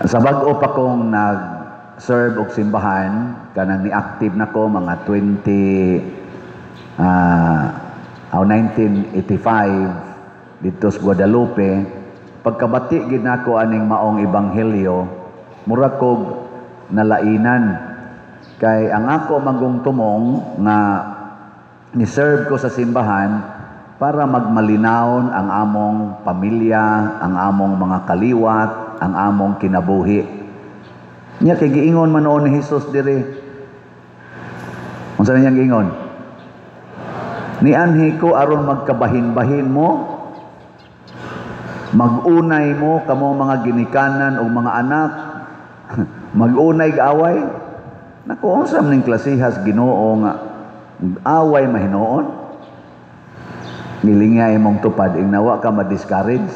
Sa bag-o pa kong nag-serve og simbahan, kanang ni-active na ko mga 20 1985 dito sa Guadalupe, pagkabati gid nako aning maong ebanghelyo, mura kog nalainan kay ang ako manggong tumong nga ni-serve ko sa simbahan para magmalinawon ang among pamilya, ang among mga kaliwat, ang among kinabuhi. Nya kay giingon man noon ni Jesus diri. Unsa niyang giingon? Nianhi ko aron magkabahin-bahin mo, magunay mo kamo mga ginikanan o mga anak, magunay away. Naku, unsa man ning klasihas, Ginoo, nga away mahinoon? Ngilingi imong tupad, ingnawa ka ma-discourage.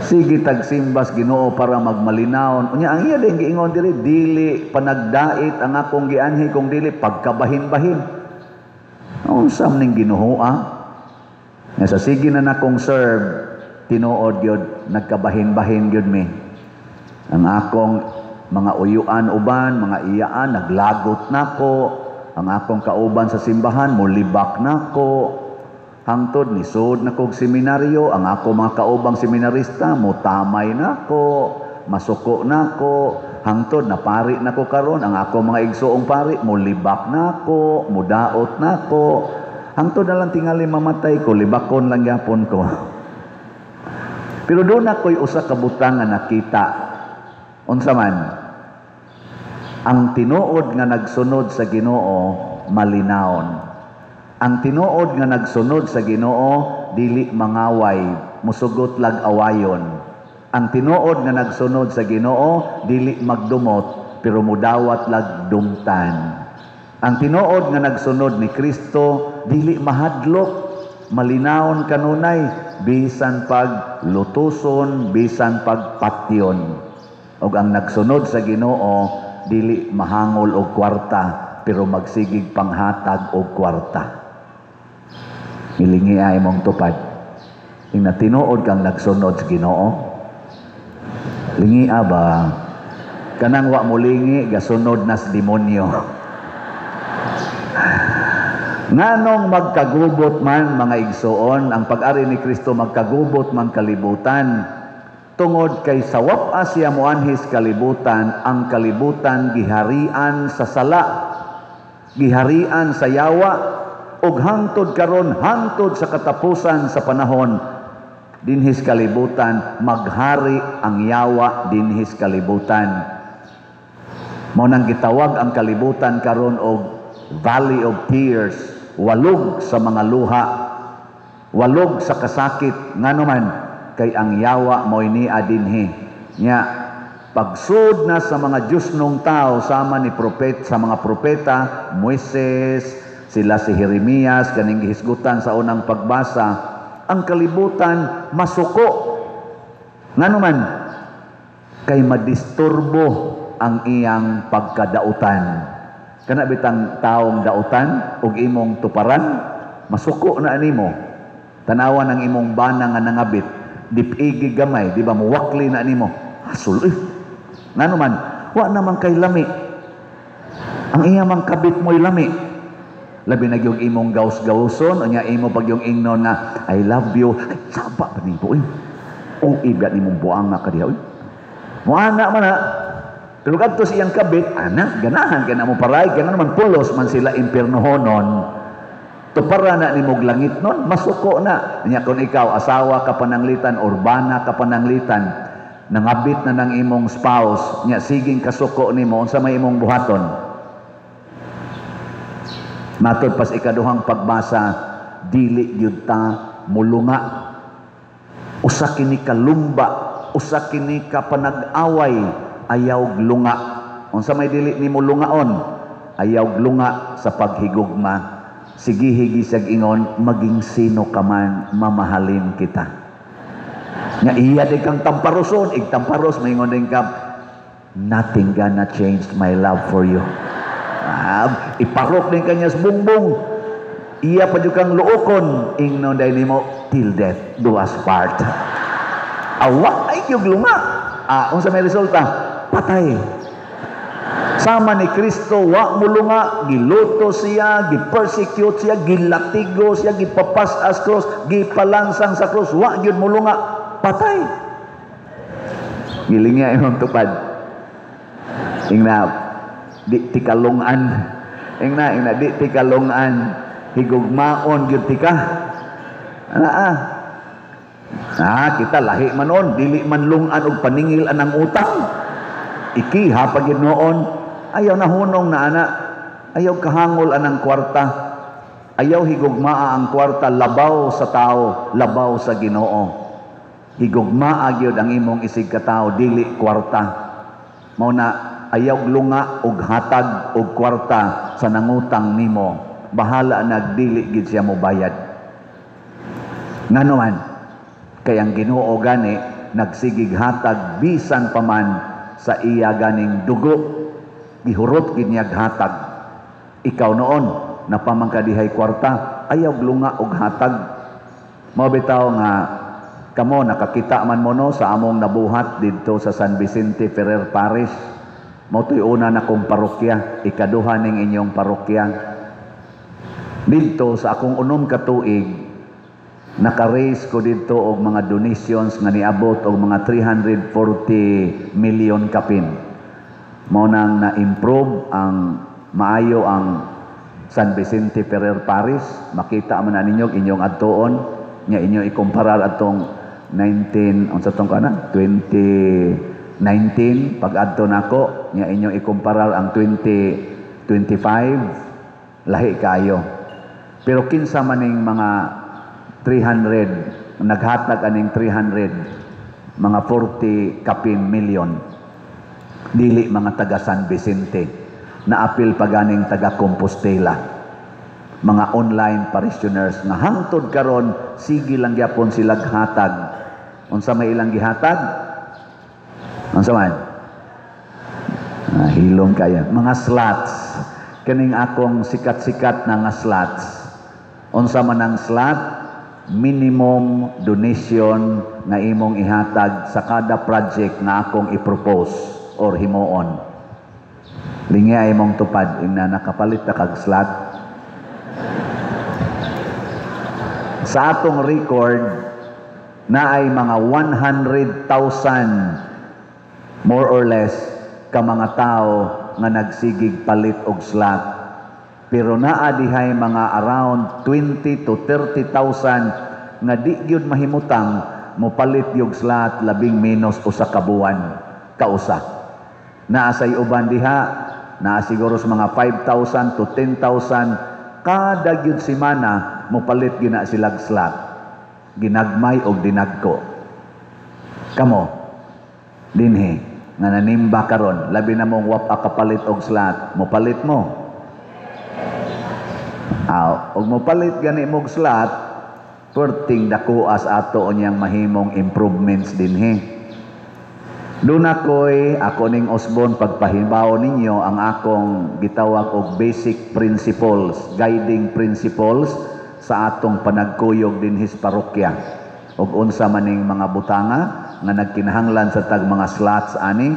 Sige tagsimbas Ginoo para magmalinawon. Unya ang iya din giingon diri, dili panagdait ang akong gianhi kung dili pagkabahin-bahin. Unsa man ning Ginoo ah? Nga sa sige na nakong serve, tinuod gyud nagkabahin-bahin gyud mi. Ang akong mga uyuan uban, mga iyaan, naglagot nako. Ang akong kauban sa simbahan, molibak nako. Hangtod nisud na kog seminaryo, ang ako mga kaubang seminarista, motamay nako, masuko nako. Hangtod napari nako karon, ang ako mga igsuong pari, molibak nako, mudaot nako. Hangtod na lang tingali mamatay ko, libakon lang gyapon ko. Pero doon ako'y usa ka butang nga nakita. Unsa man? Ang tinuod nga nagsunod sa Ginoo, malinawon. Ang tinuod nga nagsunod sa Ginoo, dili mangaway, musugot lag awayon. Ang tinuod nga nagsunod sa Ginoo, dili magdumot, pero mudawat lag dumtan. Ang tinuod nga nagsunod ni Kristo, dili mahadlok, malinawon kanunay, bisan pag lutuson, bisan pag patyon. Og ang nagsunod sa Ginoo, dili mahangol og kwarta, pero magsigig panghatag og kwarta. Ilingi ay imong tupad. Ing tinuod kang nagsunod sa Ginoo. Lingi ba? Kanang wa mo lingi, gasunod nas demonyo. Nganong magkagubot man, mga igsoon, ang pag-ari ni Kristo, magkagubot man kalibutan? Tungod kay sa wap-a siya moanhis kalibutan, ang kalibutan giharian sa sala, giharian sa yawa, ug hangtod karon, hangtod sa katapusan sa panahon, dinhis kalibutan maghari ang yawa dinhis kalibutan. Mao nang gitawag ang kalibutan karon og Valley of Tears, walog sa mga luha, walog sa kasakit. Ngano man? Kay ang yawa mo'y niya dinhi. Nya pagsud na sa mga Diyosnong tao sama ni propet sa mga propeta Moises, sila si Jeremias kaning gihisgutan sa unang pagbasa, ang kalibutan masuko. Ngano man? Kay madisturbo ang iyang pagkadautan. Kana bitang taong dautan ug imong tuparan, masuko na animo. Tanawan ang imong bana nga nangabit, dipigi gamay, di ba muwakli na animo? Hasol eh. Ngano man? Wa naman kay lami. Ang iya mang kabit mo'y lami. Labi na yung imong gaus-gauson, unya imo pag yung ingnon nga, "I love you." Ay, saba pa nimo eh. O, ibiat nimong buang nga kadiha. Muana man ha. Pero kadto sa iyang kabit, anak, ganahan ka na mo paray, kaya naman pulos man sila impiernohonon. Tupara na ni mog langit nun, masuko na. Nya kung ikaw, asawa ka pananglitan, urbana ka pananglitan, nangabit na ng imong spouse, nya siging kasuko nimo, unsa may imong buhaton? Matod pas ikaduhang pagbasa, dili gyud ta mulunga. Usa kini kalumba, usa kini ka panag-away, ayaw lunga. Unsa may dili nimo lungaon? Ayaw lunga sa paghigugma. Sige higi siyag ingon, "Maging sino ka man, mamahalin kita." Nga iya din kang tamparoson, igtamparos, maingon din ka, "Nothing gonna change my love for you." Ah, iparok din kanya sa bungbong. Iya pa kang luokon, ingnon dahil nimo, "Till death do us part." Awa ay yung lunga. Ah, unsa may resulta? Patay. Sama ni Kristo, wa mulunga, giluto siya, gi-persecute siya, gilatigo siya, gipapas-as cross, gipalansang sa cross, wa gyud mulunga, patay. Gilingya imong tupad. Ingna, di tikalungan. Ingna, ingna, di tikalungan. Higugmaon gyud tika. Ana ah. Ah, kita lahi man noon, dili man lungan og paningil anang utang. Ikiha pa gyud noon. Ayaw na hunong na ana. Ayaw kahangol anang kwarta. Ayaw higugmaa ang kwarta labaw sa tao, labaw sa Ginoo. Higugmaa gyud ang imong isig katao, dili kwarta. Mao na ayaw lunga og hatag og kwarta sa nangutang nimo. Bahala nagdili gid siya mobayad. Ngano man, kay ang Ginoo gani nagsigig hatag bisan pa man sa iya ganing dugo, gihurot gid niyag hatag. Ikaw noon napamangka dihay kwarta, ayaw lunga og hatag. Mao bitaw nga kamo nakakita man mo no sa among nabuhat didto sa San Vicente Ferrer Parish. Mao to'y una na kong parokya, ikaduha ning inyong parokya. Didto sa akong unom ka tuig, naka-raise ko didto og mga donations nga niabot og mga 340 million kapin. Mao nang na-improve ang maayo ang San Vicente Ferrer Parish. Makita man na ninyo inyong adtuon nya inyo ikumparar atong 19 unsa tong kana 2019 pag adto nako, nya inyo ikumparar ang 2025, lahi kaayo. Pero kinsa maning mga 300 naghatag aning 300 mga 40 kapin million? Dili mga taga San Vicente, naapil pa ganing taga Compostela, mga online parishioners nga hangtod karon sige lang gyapon sila hatag. Unsa may ilang gihatag? Unsa man? Ah, hilom kaya mga slots, kining akong sikat-sikat na nga slots. Unsa man ang slot? Minimum donation nga imong ihatag sa kada project nga akong i-propose or himuon. Lingya imong tupad, ingna nakapalit ta kag slot. Sa atong record na ay mga 100,000 more or less ka mga tao nga nagsigig palit og slot. Pero naa dihay mga around 20 to 30,000 nga di gyud mahimutang mopalit yung slot labing menos usa ka buwan kausa. Naa say uban diha, naa siguro sa mga 5,000 to 10,000 kada gyud semana mopalit gyud na silag slot. Ginagmay og dinagko. Kamo dinhi nga nanimba karon, labi na mong wapa kapalit og slot, mopalit mo. Aw, og mopalit gani mog slot, perting dakuas ato niyang mahimong improvements dinhi. Doon ako'y, ako ning Osborne, pagpahibaw ninyo ang akong gitawag og basic principles, guiding principles sa atong panagkuyog dinhi sa parokya. Og unsa maning mga butanga nga nagkinahanglan sa tag mga slots ani,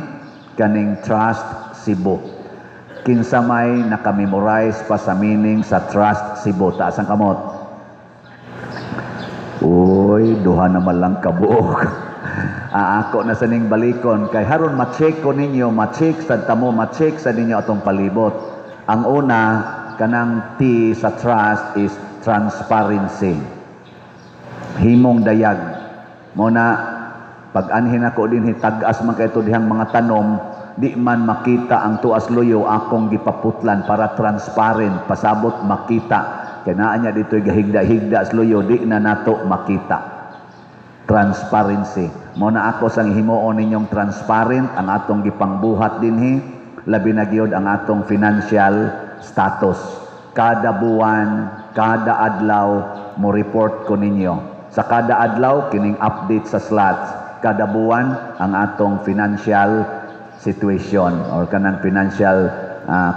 kaning Trust Cebu. Kinsa may nakamemorize pa sa meaning sa Trust Cebu? Taas ang kamot. Uy, duha naman lang kabuok. Ako na sa ning balikon kay haron ma-check ko ninyo, ma-check sa tamo, ma-check sa ninyo atong palibot. Ang una kanang T sa trust is transparency. Himong dayag. Mo na pag anhin ako dinhi, tag-as man kay dihang mga tanom, di man makita ang tuas luyo, akong gipaputlan para transparent, pasabot makita. Kay naa niya dito'y gahigda-higda sa luyo, di na nato makita. Transparency. Mo na ako sang himuon ninyong transparent ang atong gipangbuhat dinhi, labi na gyud ang atong financial status. Kada buwan, kada adlaw mo report ko ninyo. Sa kada adlaw kining update sa slots. Kada buwan ang atong financial situation or kanang financial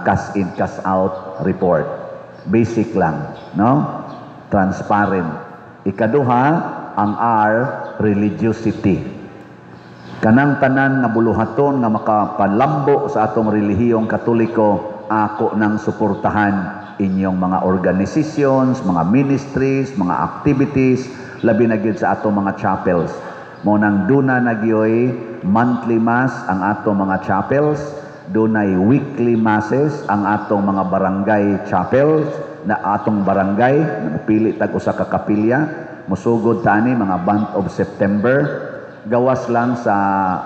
cash in cash out report. Basic lang, no? Transparent. Ikaduha, ang R, religiosity. Kanang tanan nga buluhaton nga makapalambo sa atong relihiyong Katoliko, ako nang suportahan inyong mga organizations, mga ministries, mga activities, labi na gyud sa atong mga chapels. Mao nang duna na gyoy monthly mass ang atong mga chapels, dunay weekly masses ang atong mga barangay chapels na atong barangay, pili tag usa ka kapilya, musugod tani mga month of September. Gawas lang sa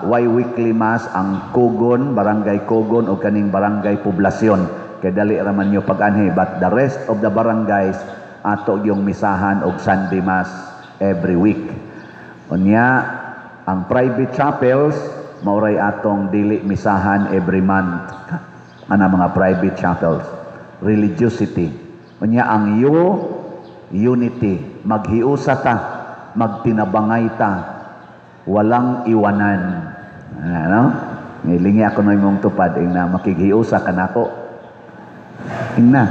way weekly mass ang Kugon, Barangay Kugon o kaning Barangay Poblasyon. Kay dali ra man nyo pag-anhi, but the rest of the barangays ato yung misahan og Sunday mass every week. Unya ang private chapels mauray atong dili misahan every month. Ana mga private chapels. Religiosity. Unya ang U, unity, maghiusa ta, magtinabangay ta, walang iwanan. Ano? Ngilingi ako na imong tupad, ingna makighiusa ka nako. Ingna.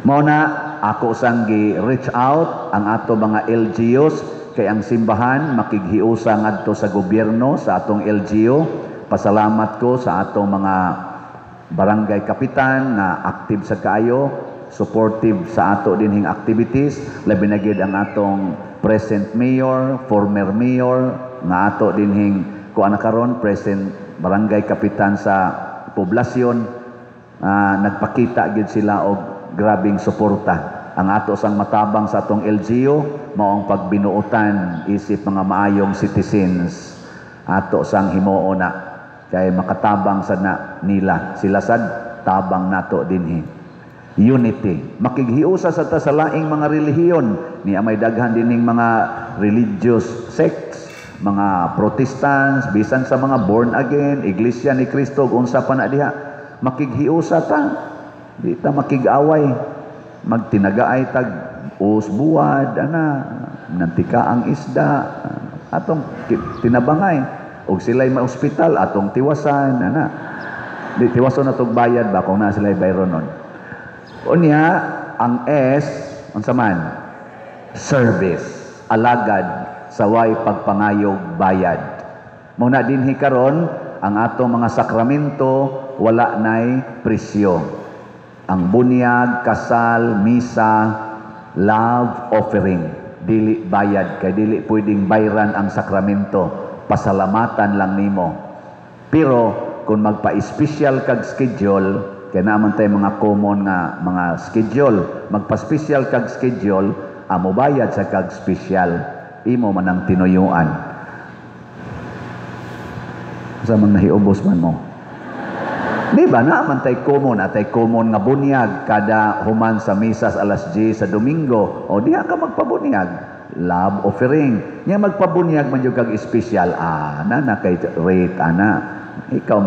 Mao na ako sang gi-reach out ang ato mga LGUs kay ang simbahan makighiusa ngadto sa gobyerno sa atong LGU. Pasalamat ko sa atong mga barangay kapitan na active sa kaayo, supportive sa ato dinhing activities, labi na gyud ang atong present mayor, former mayor nga ato dinhing kuan na karon present barangay kapitan sa poblasyon, nagpakita gyud sila og grabing suporta. Ang ato sang matabang sa atong LGU mao ang pagbinuotan isip mga maayong citizens. Ato sang himuon na kay makatabang sad na nila. Sila sad tabang nato dinhi. Unity. Makighiusa sa ta sa laing mga relihiyon. Niya may daghan dinhing mga religious sects, mga Protestants, bisan sa mga born again, Iglesia ni Cristo, unsa pa na diha. Makighiusa ta. Di ta makig-away. Magtinagaay tag usbuad, ana, nantika ang isda, atong tinabangay. Og sila'y ma-ospital, atong tiwasan, ana. Di tiwason na tog bayad ba kung naa sila'y bayron nun. Unya, ang S, unsa man? Service, alagad sa way pagpangayog bayad. Mao na dinhi karon ang atong mga sakramento wala nay presyo. Ang bunyag, kasal, misa, love offering, dili bayad kay dili pwedeng bayran ang sakramento, pasalamatan lang nimo. Pero kung magpa-special kag schedule, kay naman tay mga common nga mga schedule, magpa-special kag schedule, amo bayad sa kag special, imo man ang tinuyuan. Sa man nahiubos man mo. Di ba na man tay common, atay common nga bunyag kada human sa misa sa alas 10 sa Domingo. O diha ka magpabunyag. Love offering. Nya magpabunyag man jud kag special, ana na kay rate ana. Ikaw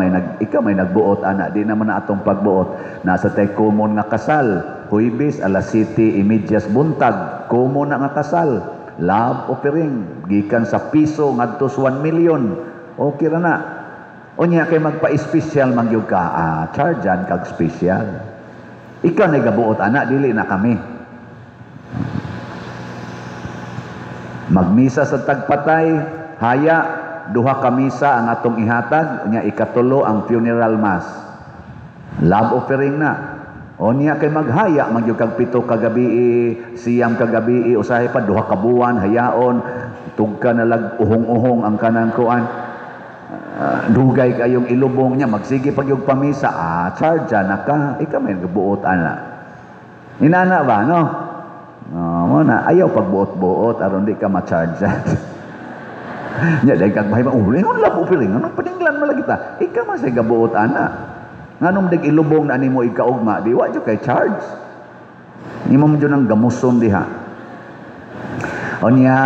may nagbuot ana, di naman na atong pagbuot. Nasa tay common nga kasal, Huwebes alas 7:30 buntag, common na nga kasal. Love offering gikan sa piso ngadto sa 1 million. Okay ra na. Unya kay magpa-special man gyud ka, chargean kag special. Ikaw na gabuot ana, dili na kami. Magmisa sa tagpatay, haya duha ka misa ang atong ihatag, unya ikatulo ang funeral mass. Love offering na. Unya kay maghaya man gyud kag 7 ka gabi, 9 ka gabi, usahay pa duha ka buwan hayaon, tugka na lag uhong-uhong ang kanang kuan. Dugay kayong ilubong niya, magsige pag yung pamisa, charge na ka, ikaw may nagbuot ana. Inana ba, no? Mo na, ayaw pagbuot-buot, aron di ka ma-charge. Nya, dahil kag bahay ba, oh, ingon lang upiring, anong paninglan mo lagi ta? Ikaw man siya gabuot ana. Nganong dig ilubong na nimo ikaugma, di wa jud kay charge. Nimo mo jud ang gamuson diha. Unya,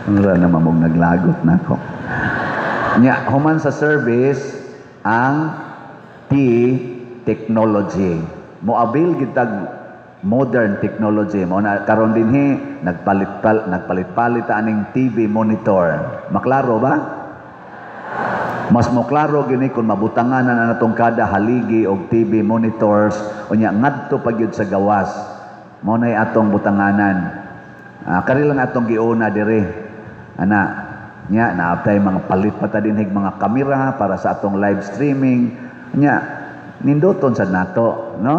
wala naman mong naglagot na ako. Nya, human sa service, ang T, technology. Moabil gitag modern technology. Mao na karon dinhi nagpalit-palit aning TV monitor. Maklaro ba? Mas moklaro gini kung mabutangan na natong kada haligi og TV monitors unya ngadto pa gyud sa gawas. Mao nay atong butanganan. Kari lang atong giuna diri. Ana, nya naaptay mga palit pa ta dinhig mga kamera para sa atong live streaming. Nya ninduton sad nato, no?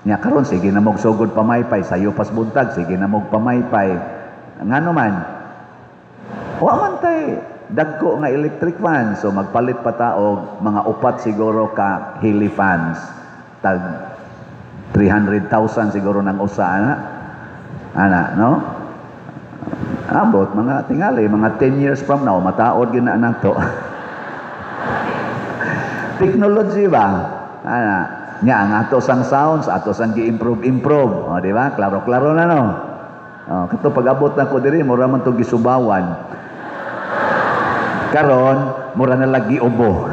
Nya karon sige na mog sugod pamaypay, sayo pas buntag sige na mog pamaypay. Ngano man? Wa man tay dagko nga electric fan, so magpalit pa ta og mga upat siguro ka heli fans. Tag 300,000 siguro nang usa ana. Ana, no? Ambot mga tingali, mga 10 years from now mataod gyud na nato. Technology ba? Ana, nya ang ato sang sounds, ato sang gi-improve improve. O, di ba? Klaro-klaro na, no? O, kato pag-abot na ko diri, mura man to gisubawan. Karon, mura na lagi ubo.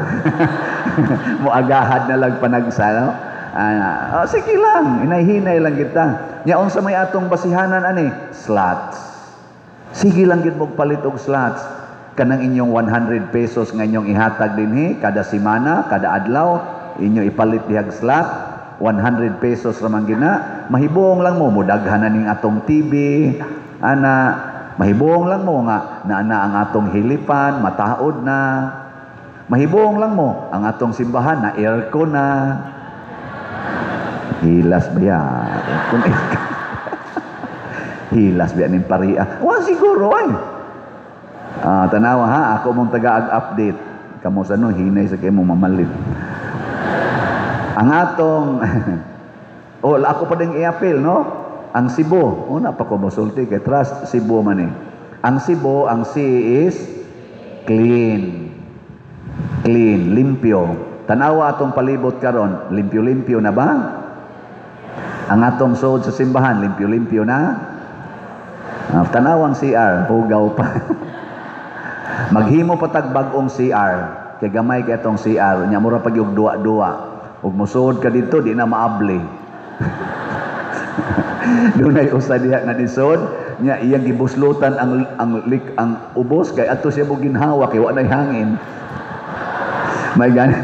Muagahad na lang panagsa, no? Ah, oh, sige lang, hinay-hinay lang kita. Nya unsa may atong basihanan ani? Slots. Sige lang gid mo palit og slots. Kanang inyong 100 pesos nga inyong ihatag dinhi kada semana, kada adlaw, inyo ipalit dihag slot. 100 pesos ra man gina, mahibuong lang mo mudaghan na ning atong TV, ana, mahibuong lang mo nga naa ang atong hilipan, mataod na. Mahibuong lang mo ang atong simbahan na aircon na. Hilas ba yan? Kung hilas ba ning paria? Wa siguro ay. Ah, tanawa ha, ako mong taga-update. Kamo sa no, hinay sa kay mo mamalit. Ang atong oh, ako pa ding i-appeal, no? Ang Cebu, una pa ko mosulti kay trust Cebu man eh. Ang Cebu, ang C is clean. Clean, limpyo. Tanawa atong palibot karon, limpyo-limpyo na ba? Ang atong suod sa simbahan, limpyo-limpyo na? Tanawang CR, hugaw pa. Maghimo pa tag bag-ong CR, kay gamay kay atong CR, nya mura pag yung duwa-duwa. Ug mosuod ka dito, di na maabli. Dunay usa diha nga nisod, nya iyang gibuslutan ang lik ang ubos kay adto siya mo ginhawa kay wa nay hangin. May gani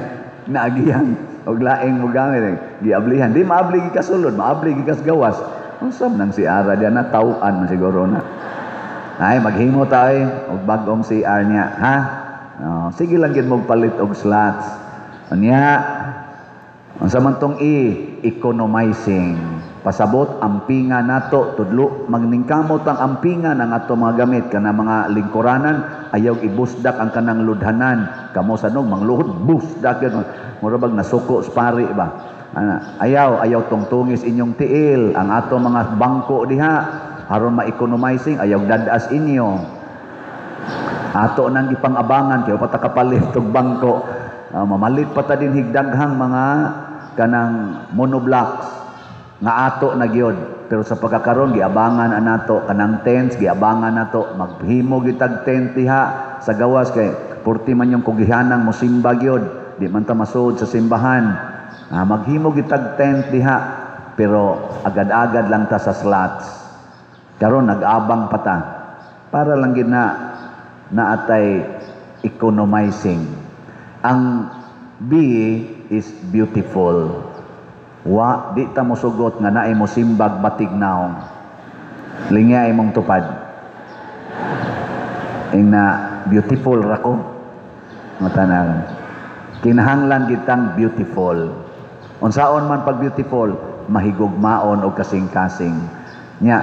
naagihan og laing mo gamit eh. Giablihan, di maabli gikasulod, maabli gikas gawas. Unsa man nang CR diha na taw-an man siguro na. Ay maghimo ta ay og bag-ong CR niya, ha? Oh, sige lang gid mo palit og slots. Unya, unsa man tong E, economizing. Pasabot ampinga nato tudlo magningkamot ang ampinga ng ato mga gamit kana mga lingkuranan, ayaw ibusdak ang kanang ludhanan. Kamo sa nog mangluhod busdak yun. Mura bag nasuko sa pari ba. Ana, ayaw ayaw tungtungis inyong tiil ang ato mga bangko diha aron ma-economizing, ayaw dadas inyo. Ato nang gipang-abangan kay pa ta kapalit og bangko. Mamalit pa ta din higdaghang mga kanang monoblocks nga ato na gyud, pero sa pagkakaron giabangan anato kanang tents, giabangan nato maghimo gitag tent diha sa gawas kay purti man yung kugihanang mosimba gyud, di man ta masuod sa simbahan. Maghimo gitag tent diha pero agad-agad lang ta sa slots. Karon nag-abang pa ta para lang gid na naatay economizing. Ang B is beautiful. Wa di ta mosugot nga naay mosimbag batig naong. Lingya imong tupad. Ing na beautiful ra ko. Matanaran. Kinahanglan kitang beautiful. Unsaon man pag beautiful, mahigugmaon og kasing-kasing. Nya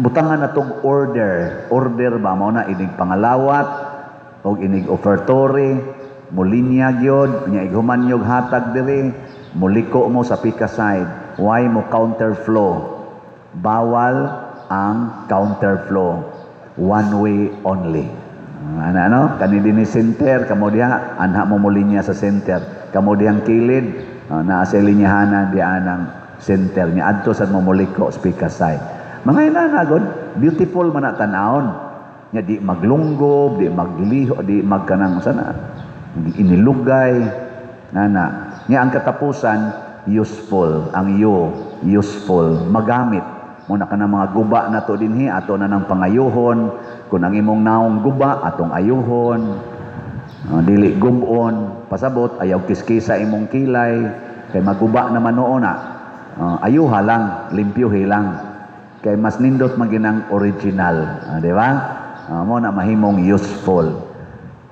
butangan natong order. Order ba mao na inig pangalawat og inig offertory, mulinya gyud, nya ighuman nyog hatag diri, muliko mo sa pika side. Why mo counterflow? Bawal ang counterflow. One way only. Ano, ano? Kani dinhi center, kamo diha, anha mo mulinya sa center. Kamo dihang kilid, naa sa linyahanan diha ang center nya adto sad mo muliko sa pika side. Mga inana gud, beautiful man na tan-awon. Nya di maglunggob, di magliho, di magkanang sana, inilugay, nana. Nya ang katapusan, useful. Ang U, useful, magamit. Muna ka ng mga guba na to dinhi, ato na ng pangayuhon. Kung ang imong naong guba, atong ayuhon. Dili gubon, pasabot, ayaw kiskisa imong kilay, kay maguba naman noon na. Ayuha lang, limpyuhi lang. Kay mas nindot maginang original. Di ba? Mo na mahimong useful.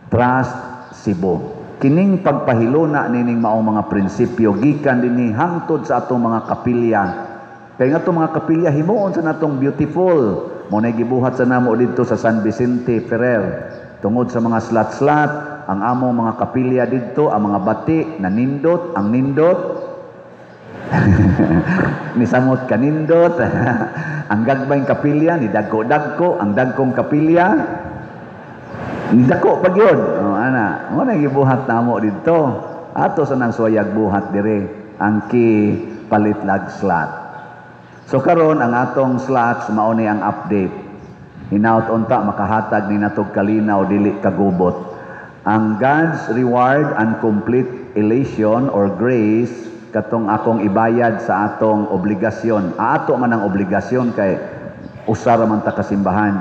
Trust Cebu. Kining pagpahiluna nining maong mga prinsipyo gikan dinhi hangtod sa atong mga kapilya. Kay nga atong mga kapilya, himuon sa natong beautiful. Mo na gibuhat sa namo didto sa San Vicente Ferrer. Tungod sa mga slot-slot, ang among mga kapilya didto, ang mga bati nanindot, ang nindot nisamot kanindot. Ang gagmayng kapilya ni dagko-dagko, ang dagkong kapilya ni dako pa gyud. Oh, ana, mo na gibuhat namo didto. Ato sa nang suwayag buhat dire ang ki palit lag slot. So karon, ang atong slots, mao ni ang update. Hinaut unta makahatag ni natog kalinaw, dili kagubot. Ang God's reward and complete elation or grace, katong akong ibayad sa atong obligasyon. Ato man ang obligasyon kay usa ra man ta kasimbahan.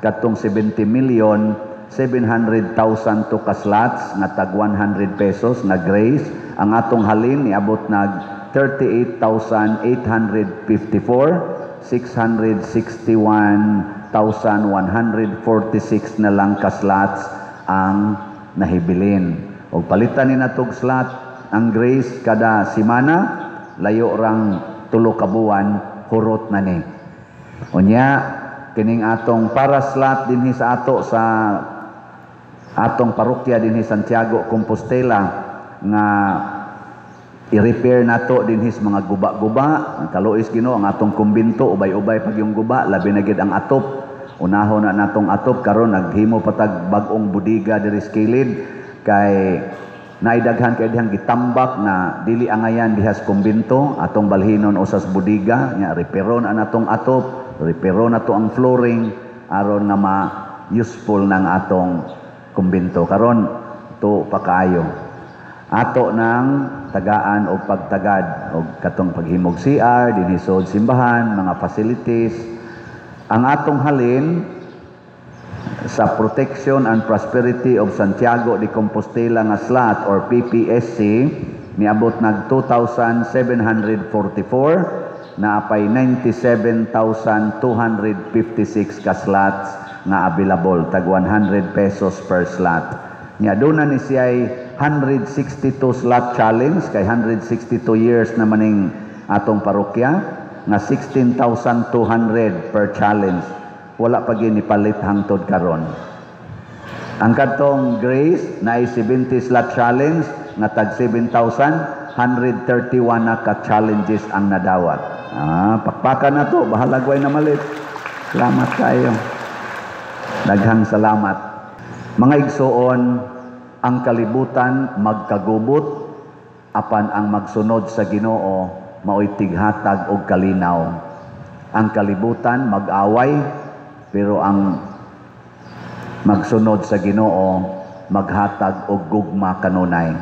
Katong 70 million 700,000 to ka slots nga tag 100 pesos nga grace, ang atong halin niabot nag 38,854, 661,146 na lang ka slots ang nahibilin. Og palitan ni natog slot ang grace kada simana, layo rang 3 ka buwan, hurot na ni. Unya, kining atong para slot dinhi sa ato, sa atong parokya dinhi, Santiago Compostela, nga i-repair nato dinhi sa mga guba-guba. Ang kaluoy sa Ginoo, ang atong kumbinto ubay-ubay pag yung guba, labi na gid ang atop. Unahon na natong atop. Karon naghimo patag bag-ong budiga diri sa kilid kay naidaghan kay dihang gitambak na dili angayan diha sa kumbinto. Atong balhinon usas budiga nya, repairon ang atong atop, repairon nato ang flooring aron nga ma useful ng atong kumbinto. Karon to pa kaayo ato ng tagaan og pagtagad og katong paghimog CR dinhi sa simbahan, mga facilities. Ang atong halin sa Protection and Prosperity of Santiago de Compostela nga slot or PPSC niabot nag 2,744, naapay 97,256 ka slots nga available, tag 100 pesos per slot. Nya doon na ni siya 162 slot challenge kay 162 years na maning atong parokya, nga 16,200 per challenge. Wala pa gyud palit hangtod karon. Ang katong Grace na 70 slot challenge nga tag 7,131 na ka challenges ang nadawat. Ah, pakpakan na to, bahalag way namalit. Salamat kayo. Daghang salamat. Mga igsoon, ang kalibutan magkagubot, apan ang magsunod sa Ginoo mao'y tighatag og kalinaw. Ang kalibutan mag-away, pero ang magsunod sa Ginoo maghatag og gugma kanunay.